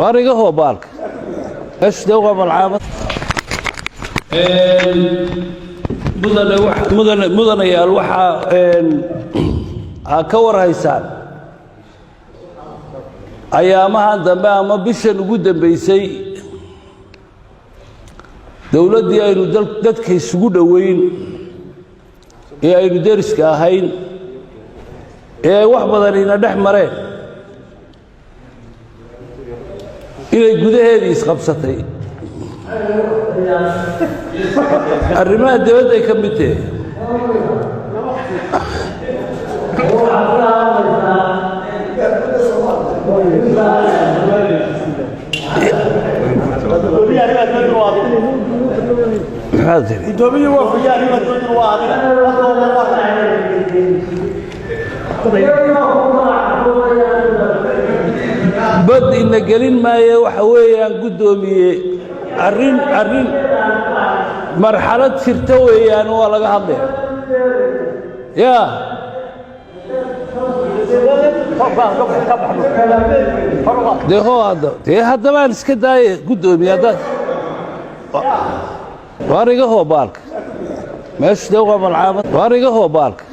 Waar iga hoo baalka meeshu dee waa malcaamad. Mudane, mudane, mudanayaal, waxaa aa ka war haysaan ayaamahan dambe ama bishan ugu dambaysay dowladdii aynu dadka isugu dhoweyn ee aynu deriska ahayn ee ay wax badan ina dhex mareen inay gudaheedii isqabsatay. Arrimaha dibadday ka mid tahe. Maxaad tiri? Bad ina gelin maaye, waxa weeyaan guddoomiye, arrin marxalad jirta weeyaan, waa laga hadlaya ya. Dee hoo hadda, dee haddabaan iska daaye guddoomiye, haddaad waar iga hoo baalka meeshu dee waa malcaamad. Waar iga hoo baalka.